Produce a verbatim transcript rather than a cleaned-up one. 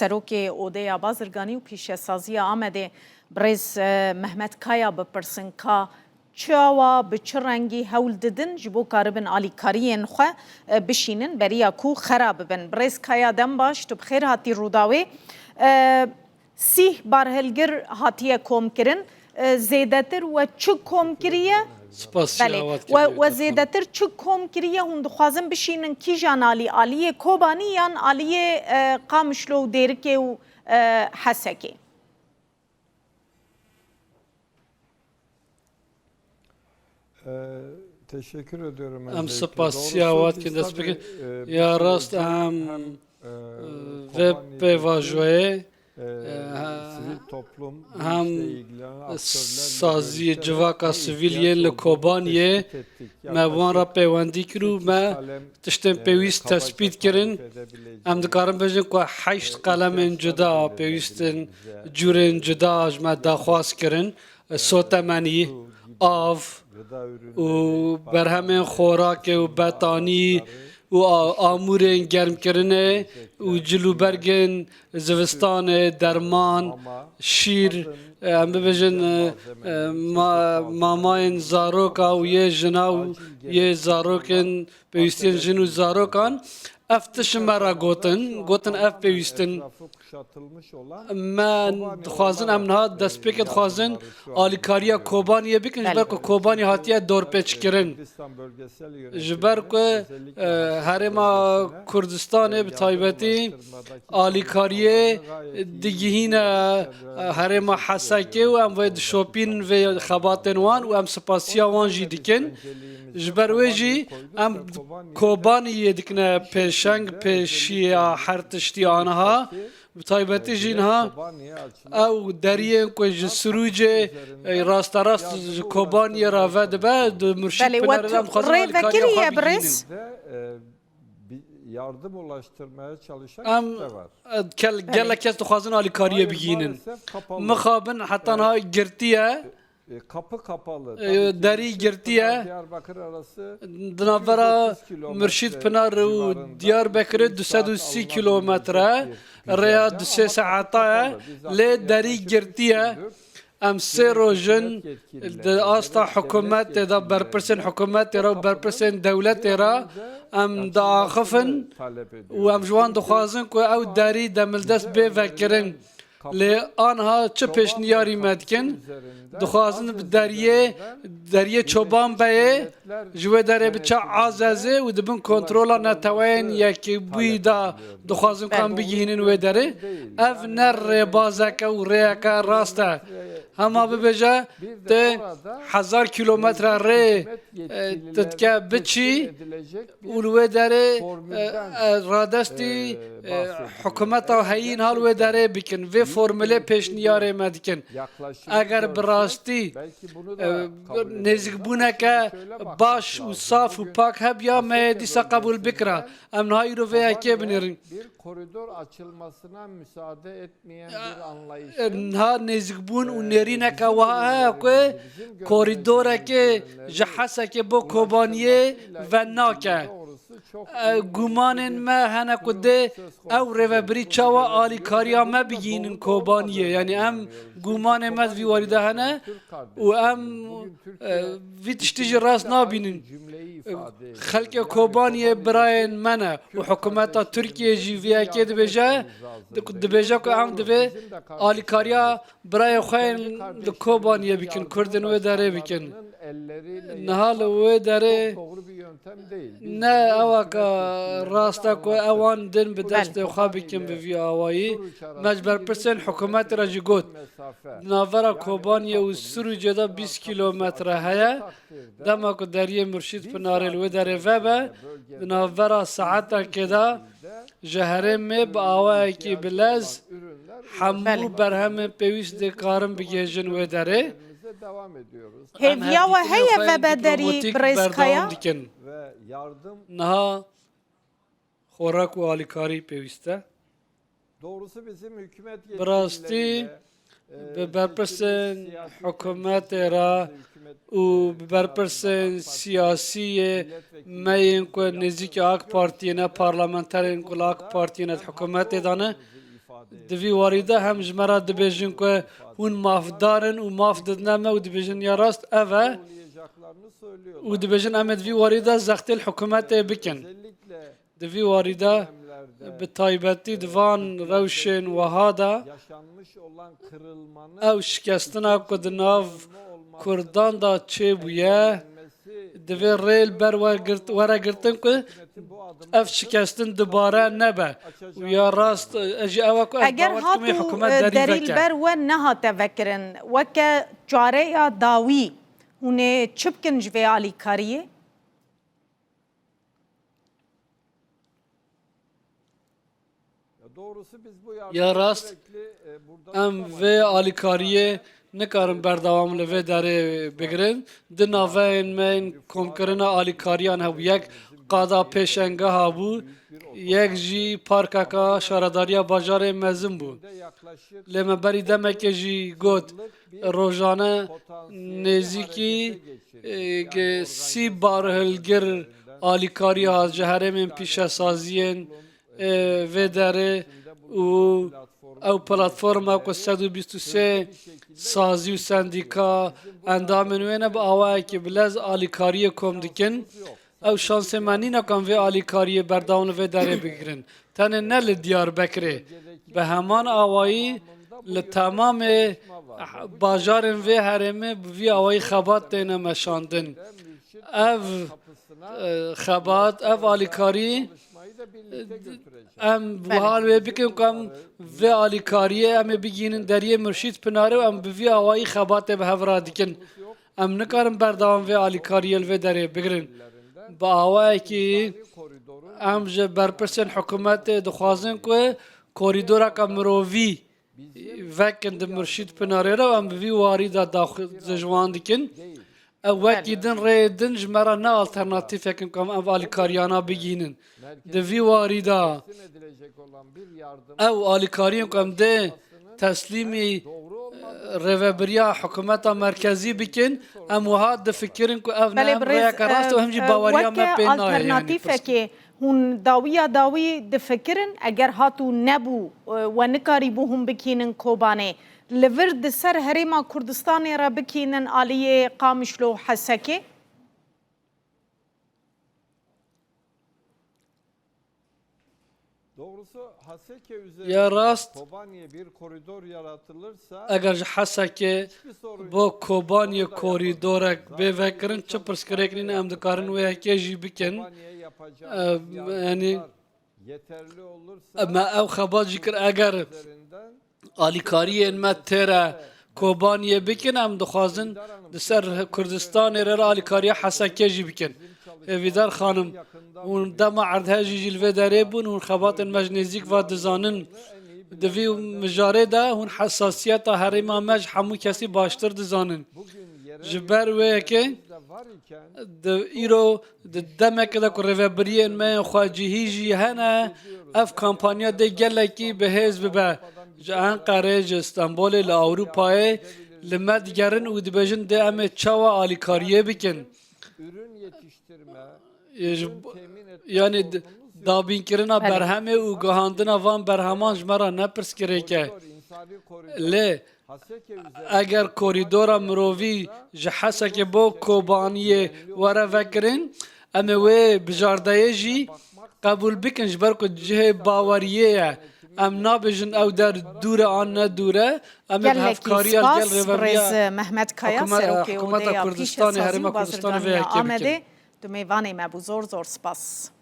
Serokê Odeya Bazirganî û Pîşesaziya Amedê birêz, e, Mehmet Kaya bipirsin ka çawa, bi çi rengî hewl didin ji bo karibin alîkariyên xwe, e, bişînin beriya ku xera bibin. Birêz Kaya, dem baş, tu bi xêr hatî Rûdawê. E, Sîh barhilgir hatiye komkirin. E, zêdetir we çi kom kiriye? Spasiya Belê. Wat We, kiriye we zêdetir çi kom kiriye? Hûn dixwazin bişînin kîjan alî? Aliyê Kobanî yan aliyê, e, Qamişlo û Dêrikê û, e, Hesekê? Ee, teşekkür ediyorum Em öncelikle. Spasiya Doğrusu wat biz kin dest tabii, pêkin. e, bu Ya rast sürecin em, hem, e, e, vê Kobani'deki, pêvajoyê, e, e, sivil toplum, bu hem işle ilgilenen aktörlerle saziyê görüşerek civaka ne sivîl ihtiyaç yên li olduğunu Kobaniyê tespit ettik. Me wan re Yaklaşık peywendî kir û sekiz me kalem, tiştên e, pêwîst kabaca tespît kirin. Tarif edebileceğiz. Em dikarin bêjin ku heşt E, qelemên ihtiyaçları cuda, belirlediler pêwîstin bize. Curên cuda ji me daxwaz kirin. Sotemenî, av û berhemên xorakê û betanî û a-, amûrên germkirinê û cil û bergên zivistanê, derman, şîr, em bibêjin, e, e, ma-, mamayên zaroka û yê jina û yê zarokên pêwîstiyên jin û zarokan, ev tişt ji me re gotin, gotin ev pêwîst in. Me dixwazin, em niha destpêkê dixwazin alîkariya Kobaniyê bikin, ji ber ku Kobanî hatiye dorpêçkirin. Ji ber ku, e, Herêma Kurdistanê bi taybetî alîkariyê digihîne, e, Herêma Hesekê û em vê dişopînin vê xebatên wan û em spasiya wan jî dikin. Ji ber wê jî em Kobaniyê dikine pêşeng, pêşiya her tiştî aniha. Bi taybetî jî niha ew deriyên ku ji Sirûcê, e, rasterast ji Kobaniyê re vedibe, di Murşîd Belê, we Pinarê tu de em dixwazin alîkariya xwe rêvekirî ye, bigihînin. Birêz? Em, e, kel-, gelek kes dixwazin alîkariyê bigihînin. Mixabin heta niha girtiye. E, kapı kapalı. E, derî girtiye. Di navbera Murşîd Pinar û Diyarbekirê du sed û sî kilometre rêya du sê saeta ye. Lê derî girtiye. Em sê roj in di asta hikûmetê de, berpirsên hikûmetê re û berpirsên dewletê re em diaxifin û em ji wan dixwazin ku ew derî demildest bê vekirin. Lê aniha çi pêşniyarî me dikin? Dixwazin bi deriyê, deriyê Çoban Beyê ji wê derê biçe Azezê û di bin kontrola Neteweyên Yekbûyî de dixwazin ku em bigihînin wê derê. Ev ne rêbazeke û rêyeke rast e. Hema bibêje, tu hezar kilometre rê, e, tu dike biçî, û li wê derê, e, e, radestî, e, hikûmeta heyîn ha li wê derê bikin. Vê formulê pêşniyarê me dikin. Eger bi rastî, e, nêzîkbûneke baş û saf û pak hebiya, me yê dîsa qebûl bikira. Em niha îro vê yekê binêrin. Niha nêzîkbûn û nêrîneke wiha heye ku korîdoreke ji Hesekê bo Kobaniyê venake. E, gumanên me hene ku dê ew rêvebirî çawa alîkariya me bigihînin Kobaniyê. Yanî em gumanê me di vî warî de hene û em, e, vî tiştî jî rast nabînin. Xelkê Kobaniyê birayên me ne û hikûmeta Tirkiyê jî vê yekê dibêje, di-, dibêje ku em divê alîkariya birayên xwe yên li Kobaniyê bikin, Kurdên wê derê bikin. Niha li wê derê ne ew ka rast e ku ewan din bi destê xwe bikin bi vî awayî. Me ji berpirsên hikûmetê re jî got, di navbera Kobaniyê û Sirûcê de bîst kîlometre heye. Dema ku deriyê Murşîd Pinarê li wê derê vebe, di navbera saetekê de ji herêmê bi awayekî bi lez hemû berhemên pêwîst dikarin bigihêjin wê derê. Hêviya we heye vebe derî, Birêz Kaya? Niha xorak û alîkarî pêwîst e. Bi rastî, bi berpirsên hikûmetê re û bi berpirsên siyasî yê me yên ku nêzîkî AK Partiyê ne, parlamenterên ku li AK Partiyê ne, di hikûmetê de ne, Di vî warî de hem ji me re dibêjin ku hûn mafdar in û maf didine me û dibêjin ya rast ev e û dibêjin em ê di vî warî de zextê li hikûmetê bikin. Di vî warî de bi taybetî di van rewşên wiha de ew şikestina ku di nav Kurdan de çêbûye, divê rê li ber wergirt-, were girtin ku ev şikestin dubare nebe. Û ya rast, e, jî ew e ku ez Eger bawer dikim wê hatû, hikûmet e, derî derî li veke. ber we nehate vekirin, weke çareya dawî, hûn ê çi bikin ji vê alîkariyê? Ya rast, em vê alîkariyê nikarin berdewam li vê derê bigirin. Di naveyên me yên komkirina alîkariyan hebû. Yek qada pêşengeha bû, yek jî parkeka şaredariya bajarê mezin bû. Lê me berî demekê jî got, rojane nêzîkî, e, sî barhilgir alîkarî hat ji herêmên pîşesaziyên, e, vê derê û ew platforma ku sed û bîst û sê sazî û sendîka endamên wê ne bi awayekî bilez alîkariyê kom dikin. Ew şansê me nîne ku em vê alîkariyê berdewam li vê derê bigirin. Tenê ne li Diyarbekirê, bi heman awayî li temamê bajarên vê herêmê bi vî awayî xebat têne meşandin. Ev, e, xebat, ev alîkarî, e, em wiha li wê bikin ku em vê alîkariyê em ê bigihînin deriyê Murşîd Pinarê û em bi vî awayî xebatê bi hev re dikin. Em nikarin berdewam vê alîkariyê li vê derê bigirin. Bi awayekî em ji berpirsên hikûmetê dixwazin ku korîdoreke mirovî vekin di Murşîd Pinarê re û em bi vî warî de daxwaz ji wan dikin. Ew wekî Belê. din rêyê din ji me re ne alternatîfek in ku em ev alîkariyana bigihînin. Di vî warî de ew alîkariyên ku em dê teslîmî, e, rêvebiriya hikûmeta merkezî bikin, em wiha difikirin ku ev ne Belê hem birêz, rêyeke rast e, û hem jî e, baweriya me weke pê nayê, yanî alternatîfekê hûn dawiya dawî difikirin, eger hatû nebû, e, we nikarîbû hûn bikînin Kobanê, li vir di ser Herêma Kurdistanê re bikînin aliyê Qamişlo û Hesekê? Ya rast, eger ji Hesekê bo Kobaniyê korîdorek bê vekirin, çi pirsgirêk nîne, em dikarin wê yekê jî bikin. Em, yanî, me ew xebat jî kir, eger alîkariyên me têre Kobaniyê bikin, em dixwazin di ser Kurdistanê re, re alîkariya Hesekê jî bikin. Hêvîdar xanim, hûn dema erdhejî jî li vê derê bûn, hûn xebatên me ji nêzîk ve dizanin. Di vî mijarê de hûn hesasiyeta herêma me ji hemû kesî baştir dizanin. Ji ber wê yekê di îro Di demeke de ku rêvebiriyên me yên xwecihî jî hene, ev kampanya dê gelekî bi hêz bibe. Ji Enqerê, ji Stenbolê, li Ewropayê li me digerin û dibêjin dê em ê çawa alîkariyê bikin. Ê, ji, yanî d-, dabînkirina Belê. berhemê û gihandina van berheman ji me re ne pirsgirêk e. Lê Eger korîdora mirovî ji Hesekê bo Kobaniyê were vekirin, em ê wê bijardeyê jî qebûl bikin, ji ber ku cihê baweriyê ye. Em nabêjin ew der dûr e an ne dûr e. Em ê bi Gelekî hevkariya li gel spas, rêvebiriya birêz Mehmet Kaya, hikûme-, Serokê hikûmeta Odeya Kurdistanê, Pîşesazî û Herêma Kurdistanê vê Bazirganîya yekê bikin. Amedê, tu mêvanê me bû. Zor zor spas.